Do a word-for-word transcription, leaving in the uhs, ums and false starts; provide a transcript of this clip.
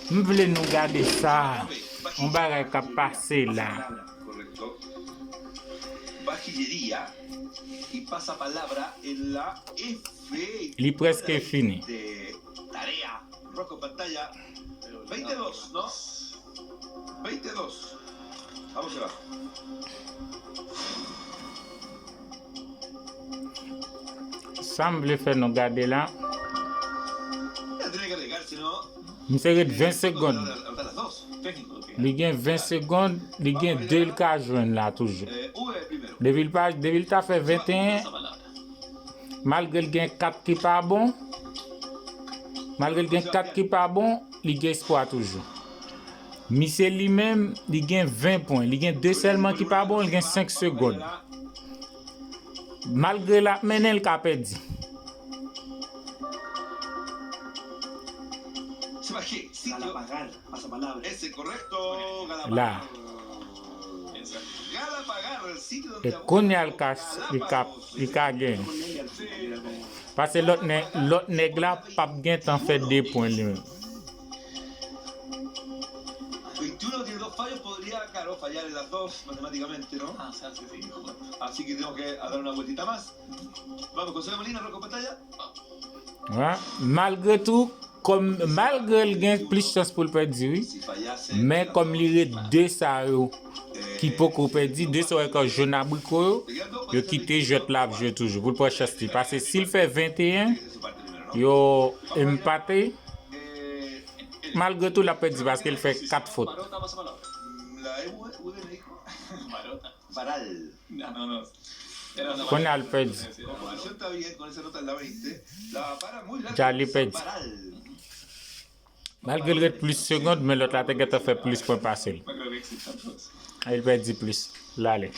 M vle nou gade sa. Yon bagay k ap pase la. Vajillería y pasapalabra en la F. Li prèske fini. De tarea. Rojo pantalla. Veintidós, ¿no? Veintidós. Vamos a ver. Sa m vle fè nou gade la. Ya tiene que arriesgar, si no. Misye ret ven segonn. Li gen ven segonn, li gen de l ka jwenn la toujou. Depi l pa, depi l ta fè venteyen, malgre l gen kat ki pa bon, malgre l gen kat ki pa bon, li gen espwa toujou. Misye li menm, li gen ven pwen. Li gen de sèlman ki pa bon, li gen senk segonn. Malgre l ap mennen, l ka pèdi. Se pa che, sitio. Ese correcto, Galapagar. La. E kounye a l ka, li ka, li ka genyen. Pase lòt nèg, lòt nèg la p ap gen tan fè de pwen li menm. Veintiuno tiene dos fallos, podría, claro, fallar en las dos matemáticamente, ¿no? Ah, o sea, sí, sí, justo. Así que tenemos que dar una vueltita más. Vamos, José Molina, rojo pantalla. Malgre tou, kòm malgre l gen plis chans pou l pèdi, wi. Men kòm li ret de sa yo ki poko pèdi, de sa yo ki jòn abriko yo, yo kite jwèt la ap jwe toujou pou l pran chans li. Paske si l fè venteyen, yo empate, malgre tou l ap pèdi paske l fè kat fot. Kounye a l pèdi. Dja li pèdi. Malgre l ret plis segonn, men lòt la te gentan fè plis pwen pase l. E l pèdi plis. L ale.